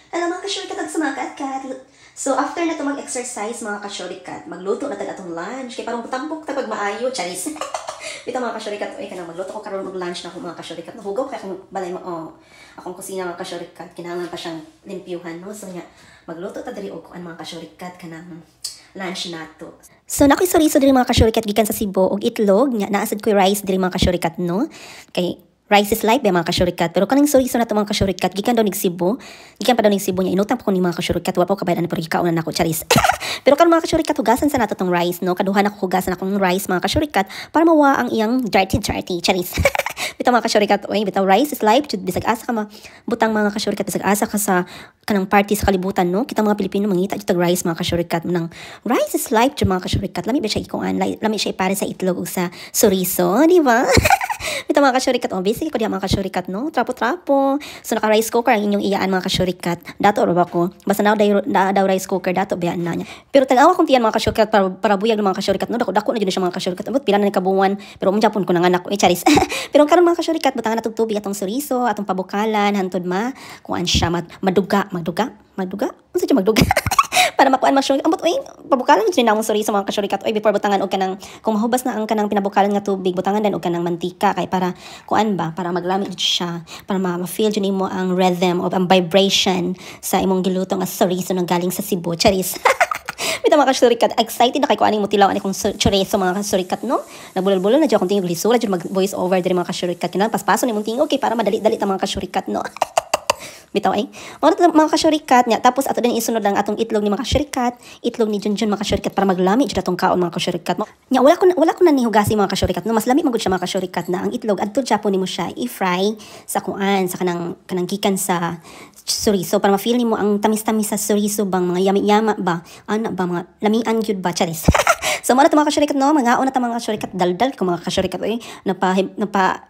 Hello, mga kasyurikat ug sa mga kat-kat. So after na to mag-exercise, mga kasyurikat, magluto na tag atong lunch kay parang tambok ta pag maayo, charis. Bitaw, mga kasyurikat, oy, kanang magluto ko karon og lunch na ako, mga kasyurikat. Nahugaw kay akong balay mo, oh, akong kusina, mga kasyurikat, kinahanglan pa siyang limpyuhan, no. So nya magluto ta diri og kuan, mga kasyurikat, kanang lunch nato. So naa koy soriso diri, mga kasyurikat, gikan sa Cebu og itlog nya naa sad koy rice diri, mga kasyurikat, no. Kay rice is life ba, mga kasyurikat. Pero kaning soriso na to, mga kasyurikat, gikan daw nig Cebu. Gikan pa daw nig Cebu niya. Inutang pa ko ni mga kasyurikat. Wa pa ko kabayad pero gikaon na nako, charis. Pero karon, mga kasyurikat, hugasan sa nato tong rice, no. Kaduha na ko hugasan akong rice, mga kasyurikat, para mawa ang iyang dirty dirty, charis. Bitaw, mga kasyurikat, oy, bitaw, rice is life. Jud bisag asa ka butang, mga kasyurikat, bisag asa ka sa kanang party sa kalibutan, no. Kita mga Pilipino mangita jud tag rice, mga kasyurikat, nang rice is life jud, mga kasyurikat. Lami ba siya ikuan? Lami siya ipare sa itlog ug sa soriso, di ba? Bitaw, mga kasyurikat, oh, basic ko diya, mga kasyurikat, no? Trapo-trapo. So, naka-rice cooker ang inyong iyaan, mga kasyurikat. Dato, ba ko? Basta na daw, na daw rice cooker, dato, biyan na niya. Pero tanawa kong tiyan, mga kasyurikat, para buyag ng mga kasyurikat, no? Dako-dako na jud siya, mga kasyurikat. Abot, pila na ni kabuwan. Pero umjapon ko nang anak ko, eh, charis. Pero karon, mga kasyurikat, butangan na tug tubig atong soriso, atong pabukalan, hantod ma, kuan siya, maduga, magduga, magduga? Unsa siya magduga? Para makuan ma. Ambot oy, pabukalan jud na among soriso, mga kasyurikat, oy, before butangan og kanang kung mahubas na ang kanang pinabukalan nga tubig, butangan dan og kanang mantika kay para kuan ba, para maglami jud siya, para ma-feel jud nimo ang rhythm o ang vibration sa imong giluto nga soriso nga galing sa Cebu, charis. Bitaw, mga kasyurikat, excited na kay ko aning mutilaw ani kong chorizo, mga kasyurikat, no? Nagbulol-bulol na jud akong tingog, lisura jud mag voice over diri, mga kasyurikat. Kinahanglan paspaso nimong tingog kay para madali-dali ta, mga kasyurikat, no? Bitaw ay. Mga mga kasyurikat nya, tapos ato din isunod lang atong itlog ni mga kasyurikat, itlog ni Junjun, mga kasyurikat, para maglami jud atong kaon, mga kasyurikat. Nya wala ko na nihugasi, mga kasyurikat, no. Mas lami man gud siya, mga kasyurikat, na ang itlog adto Japon nimo siya i-fry sa kuan, sa kanang gikan sa chorizo para ma-feel nimo ang tamis-tamis sa chorizo bang mga yami-yama ba, ana ba, mga lamian gyud ba, charis. So mo na to, mga kasyurikat, no, mga una ta, mga kasyurikat, daldal ko, mga kasyurikat, oy, napa napa